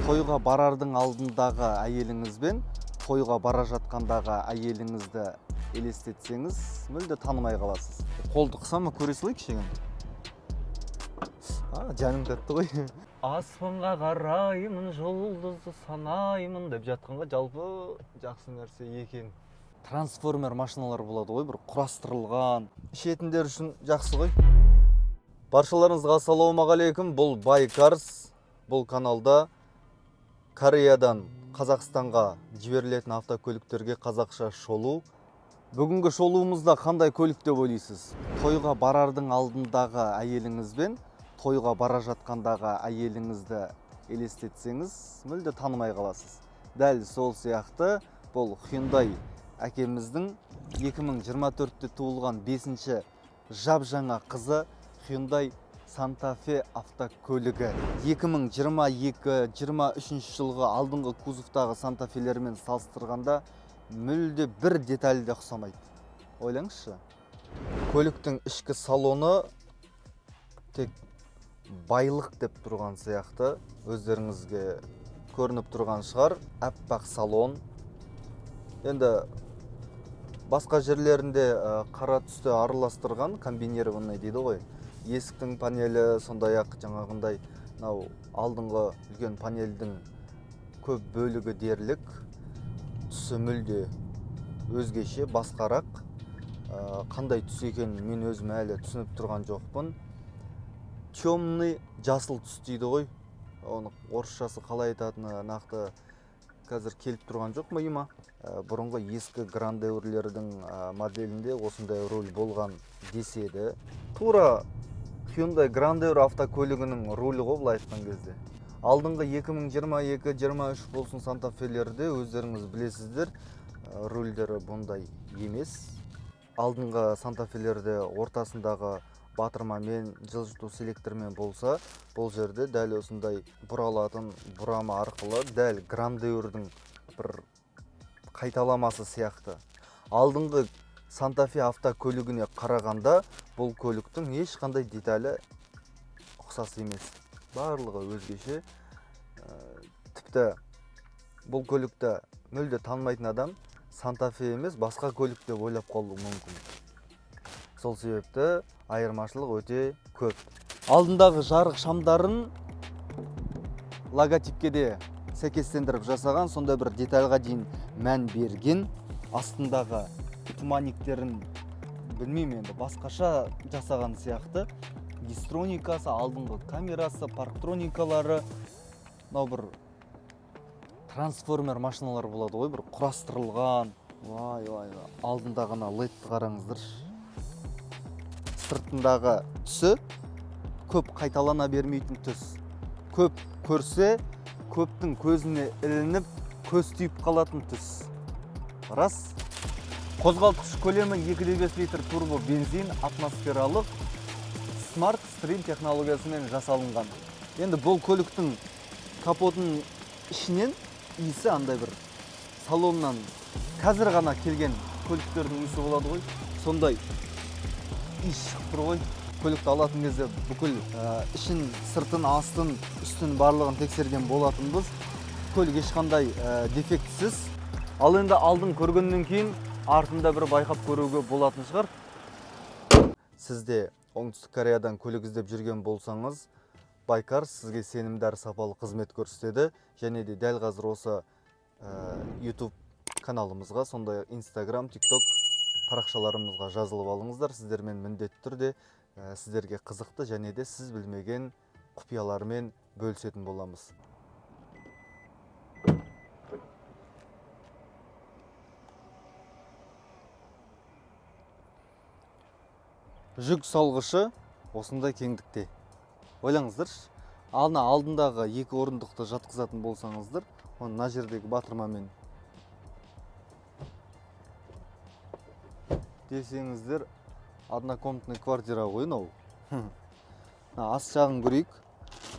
Тойға барардың алдындағы әйеліңізбен тойға бара жатқандағы әйеліңізді елестетсеңіз, мүлде танымай қаласыз. Қолды қыса ма, көре салайықшы енді. А, жаның тәтті ғой. Аспанға қараймын, жұлдызды санаймын деп жатқанға жалпы жақсы нәрсе екен. Трансформер машиналар болады ғой, бір құрастырылған. Ішетіндер үшін жақсы ғой. Баршаларыңызға ассалаумағалейкум. Бұл Байкарс. Бұл каналда Кореядан Қазақстанға жіберілетін автокөліктерге қазақша шолу. Бүгінгі шолуымызда қандай көлік деп ойлайсыз? Тойға барардың алдындағы әйеліңізбен тойға бара жатқандағы әйеліңізді елестетсеңіз, мүлде танымай қаласыз. Дәл сол сияқты бұл Hyundai әкеміздің 2024-те туылған 5-ші жап-жаңа қызы Hyundai Santa Fe автокөлігі. 2022-23 жылғы алдыңғы кузовтағы Santa Fe'лермен салыстырғанда мүлде бір деталі де ұқсамайды. Ойлаңызшы. Көліктің ішкі салоны тек байлық деп тұрған сияқты, өздеріңізге көрініп тұрған шығар. Аппақ салон. Енді басқа жерлерінде қара түсті араластырған, комбинированный дейді ғой. Есіктің панелі, сондай-ақ жаңағындай мынау алдыңғы үлкен панельдің көп бөлігі дерлік түсі мүлде өзгеше, басқарақ. Қандай түс екенін мен өзім әлі түсініп тұрған жоқпын. Темный жасыл түс дейді ғой. Оны орысшасы қалай айтатыны нақты қазір келіп тұрған жоқ миыма. Бұрынғы ескі Грандeuрлердің моделінде осындай руль болған деседі. Тура Hyundai Grandeur автокөлігінің рулі ғой, былай айтқан кезде. Алдыңғы 2022-23 болсын Santa Fe'лерде өздеріңіз білесіздер, рульдері бұндай емес. Алдыңғы Santa Fe'лерде ортасындағы батырмамен, жылжыту селектормен болса, бұл жерде дәл осындай бұралатын бұрама арқылы дәл Грандеурдің бір қайталамасы сияқты. Алдыңғы Santa Fe автокөлігіне қарағанда бұл көліктің ешқандай деталі ұқсас емес. Барлығы өзгеше. Тіпті бұл көлікті мүлде танымайтын адам Santa Fe емес, басқа көлік деп ойлап қалуы мүмкін. Сол себепті айырмашылық өте көп. Алдындағы жарық шамдарын логотипке де сәйкестендіріп жасаған, сондай бір детальға дейін мән берген. Астындағы туманиктерін білмеймін енді, басқаша жасаған сияқты. Дистроникасы, алдыңғы камерасы, парктроникалары, мынау бір трансформер машиналар болады ғой, бір құрастырылған. Вай, вай, вай. Алдындағы ана ледті қараңыздаршы. Сыртындағы түсі көп қайталана бермейтін түс. Көп көрсе, көптің көзіне ілініп, көз түйіп қалатын түс. Рас. Қозғалтқыш көлемі 2,5 литр турбо бензин, атмосфералық Smart Stream технологиясымен жасалынған. Енді бұл көліктің капотының ішінен иісі андай бір салоннан қазір ғана келген көліктердің иісі болады ғой, сондай иіс шығып тұр ғой. Көлікті алатын кезде бүкіл ішін, сыртын, астын, үстін барлығын тексерген болатынбыз. Көлік ешқандай дефектсіз. Ал енді алдын көргеннен кейін артында бір байқап көруге болатын шығар. Сізде Оңтүстік Кореядан көлік іздеп жүрген болсаңыз, Байкарс сізге сенімді әрі сапалы қызмет көрсетеді. Және де дәл қазір осы YouTube каналымызға, сондай Instagram, TikTok парақшаларымызға жазылып алыңыздар. Сіздермен міндетті түрде сіздерге қызықты және де сіз білмеген құпиялармен бөлісетін боламыз. Жүк салғышы осындай кеңдікте. Ойлаңыздаршы, ана алдындағы екі орындықты жатқызатын болсаңыздар, оны мына жердегі батырмамен десеңіздер, однокомнатный квартира ғой мынау. Мына ас жағын көрейік.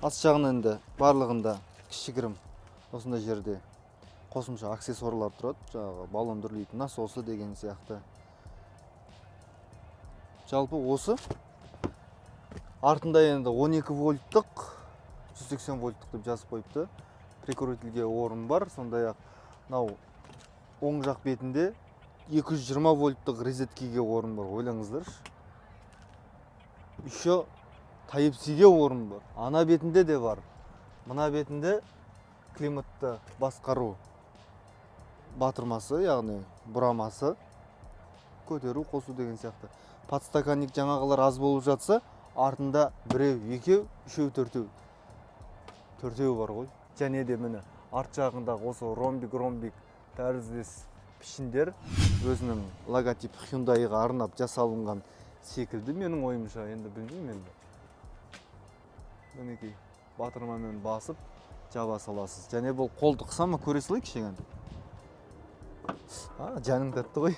Ас жағын енді барлығында кішігірім осындай жерде қосымша аксессуарлар тұрады, жаңағы баллон үрлейтін насосы деген сияқты. Жалпы осы артында енді 12 вольттық, 180 вольттық деп жазып қойыпты. Прикуривательге орын бар. Сондай ақ мынау оң жақ бетінде 220 вольттық розеткеге орын бар, ойлаңыздаршы. Еще Type-C-ге орын бар, ана бетінде де бар. Мына бетінде климатты басқару батырмасы, яғни бұрамасы, көтеру, қосу деген сияқты. Подстаканник жаңағылар аз болып жатса, артында біреу, екеу, үшеу, төртеу, төртеу бар ғой. Және де, міне, арт жағындағы осы ромбик ромбик тәріздес пішіндер өзінің логотип Hyundai-ға арнап жасалынған секілді, менің ойымша. Енді білмеймін. Енді, мінекей, батырмамен басып жаба саласыз. Және бұл қолды қыса ма, көре салайықшы енді. А, жаның тәтті ғой.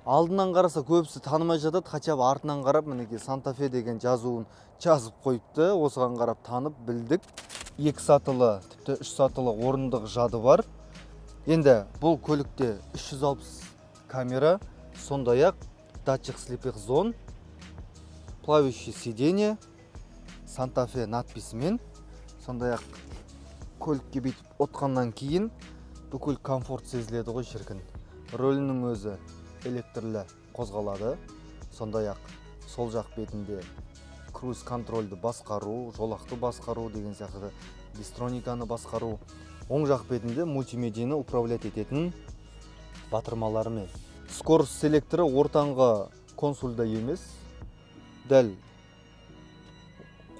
Алдынан қараса, көбісі танымай жатады. Хотя бы артынан қарап, мінекей, Санта Фе деген жазуын жазып қойыпты. Осыған қарап танып білдік. Екі сатылы, тіпті үш сатылы орындық жады бар. Енді бұл көлікте 360 камера, сондай ақ датчик слепых зон, плавающий сиденье, Санта Фе надписімен. Сондай ақ көлікке бүйтіп отқаннан кейін бүкіл комфорт сезіледі ғой, шіркін. Рөлінің өзі электрлі қозғалады. Сондай ақ сол жақ бетінде круиз контрольді басқару, жолақты басқару деген сияқты, дистрониканы басқару. Оң жақ бетінде мультимедианы управлять ететін батырмаларымен. Скорость селекторы ортаңғы консольда емес, дәл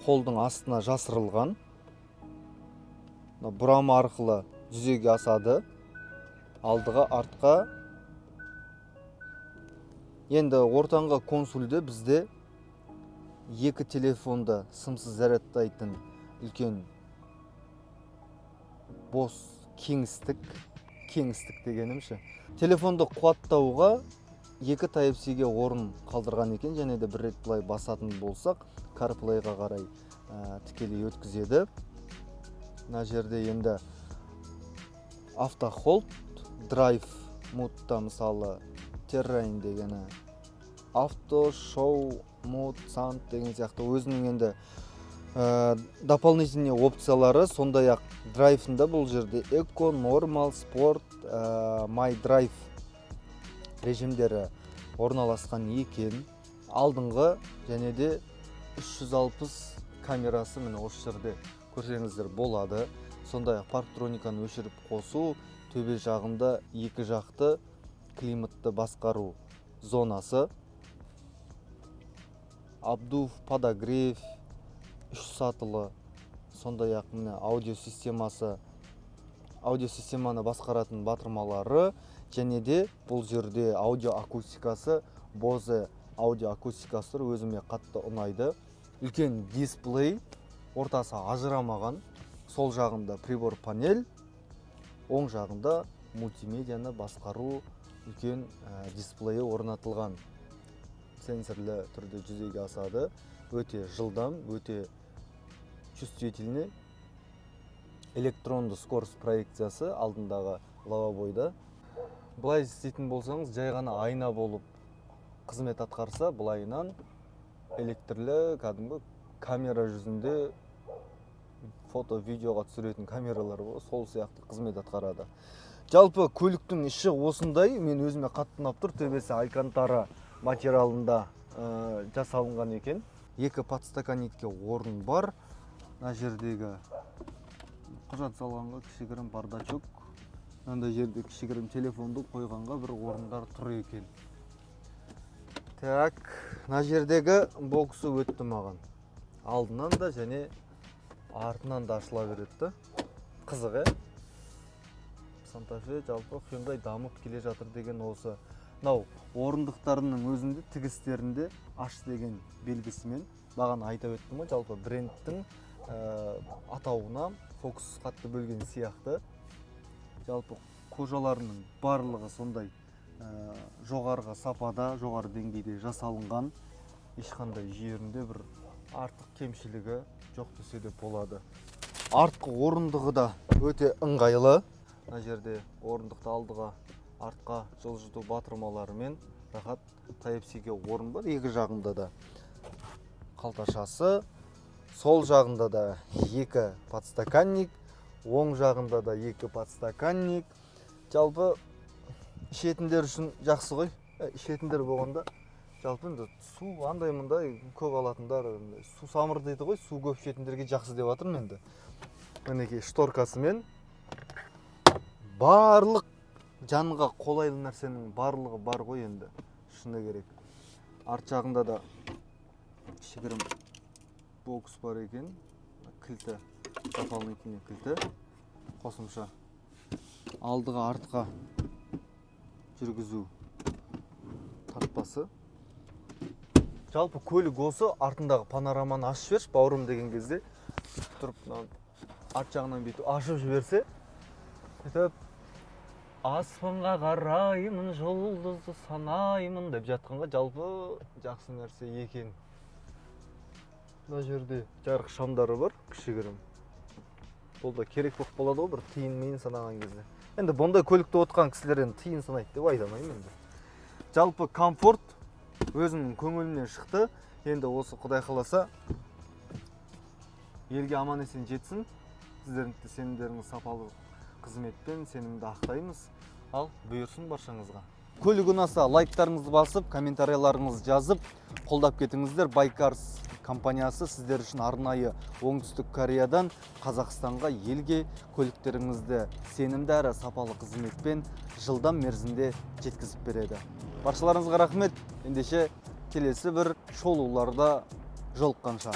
қолдың астына жасырылған. Мына бұрама арқылы жүзеге асады алдыға, артқа. Енді ортаңғы консольде бізде екі телефонды сымсыз зарядтайтын үлкен бос кеңістік. Кеңістік дегенім ше, телефонды қуаттауға екі Type-C-ге орын қалдырған екен. Және де бір рет былай басатын болсақ, CarPlay-ға қарай тікелей өткізеді. Мына жерде енді auto hold, drive mode-та, мысалы, terrain дегені, auto show mode, sand деген сияқты өзінің енді дополнительный опциялары. Сондай ақ драйвында бұл жерде eco, normal, sport, my drive режимдері орналасқан екен. Алдыңғы және де 360 камерасы, міне, осы жерде көрсеңіздер болады. Сондай ақ парктрониканы өшіріп қосу, төбе жағында екі жақты климатты басқару зонасы, обдув, подогрев үш сатылы. Сондай ақ, міне, аудио системасы, аудио системаны басқаратын батырмалары. Және де бұл жерде аудио акустикасы, Bose аудио акустикасы тұр, өзіме қатты ұнайды. Үлкен дисплей, ортасы ажырамаған. Сол жағында прибор панель, оң жағында мультимедианы басқару үлкен дисплейі орнатылған. Сенсорлі түрде жүзеге асады, өте жылдам, өте чувствительный. Электронды скорость проекциясы алдындағы лобовойда. Былай істейтін болсаңыз, жай ғана айна болып қызмет атқарса, былайынан электрлі, кәдімгі камера жүзінде фото, видеоға түсіретін камералар бар, сол сияқты қызмет атқарады. Жалпы көліктің іші осындай, мен өзіме қатты ұнап тұр. Төбесі алькантара материалында жасалынған екен. Екі подстаканникке орын бар. Мына жердегі құжат салғанға кішігірім бардачок, мынандай жерде кішігірім телефонды қойғанға бір орындар тұр екен. Так, мына жердегі боксы өтті маған. Алдынан да және артынан да ашыла береді да. Қызық, иә? Санта Фе, жалпы Hyundai дамып келе жатыр деген осы. Мынау орындықтарының өзінде тігістерінде H деген белгісімен, бағана айтып өттім ғой, жалпы брендтің атауына фокус қатты бөлген сияқты. Жалпы кожаларының барлығы сондай жоғарғы сапада, жоғары деңгейде жасалынған. Ешқандай жерінде бір артық кемшілігі жоқ десе де болады. Артқы орындығы да өте ыңғайлы. Мына жерде орындықты алдыға, артқа жылжыту батырмаларымен рахат. Type-C-ге орын бар, екі жағында да қалташасы, сол жағында да екі подстаканник. Оң жағында да екі подстаканник. Жалпы ішетіндер үшін жақсы ғой. Ішетіндер болғанда, жалпы енді су андай мындай көп алатындар, андай су самыр дейді ғой, су көп ішетіндерге жақсы деп жатырмын енді. Мінекей, шторкасымен барлық жанға қолайлы нәрсенің барлығы бар ғой енді, шыны керек. Арт жағында да кішігірім бокс бар екен, кілті, дополнительный кілті, қосымша алдыға, артқа жүргізу тартпасы. Жалпы көлік осы артындағы панораманы ашып жіберші, бауырым, деген кезде тұрып, мына арт жағынан бүйтіп ашып жіберсе, сөйтіп «Аспанға қараймын, жұлдызды санаймын» деп жатқанға жалпы жақсы нәрсе екен. Мына жерде жарық шамдары бар кішігірім, бұл да керек болып қалады ғой бір тиын миын санаған кезде. Енді бұндай көлікте отырған кісілер енді тиын санайды деп айта алмаймын. Енді жалпы комфорт өзімнің көңілімнен шықты. Енді осы, құдай қаласа, елге аман есен жетсін. Сіздердің де сенімдеріңіз, сапалы қызметпен сенімді ақтаймыз. Ал бұйырсын баршаңызға. Көлік ұнаса, лайктарыңызды басып, комментарияларыңызды жазып, қолдап кетіңіздер. Байкарс компаниясы сіздер үшін арнайы Оңтүстік Кореядан Қазақстанға, елге көліктеріңізді сенімді әрі сапалы қызметпен жылдам мерзімде жеткізіп береді. Баршаларыңызға рахмет. Ендеше, келесі бір шолуларда жолыққанша!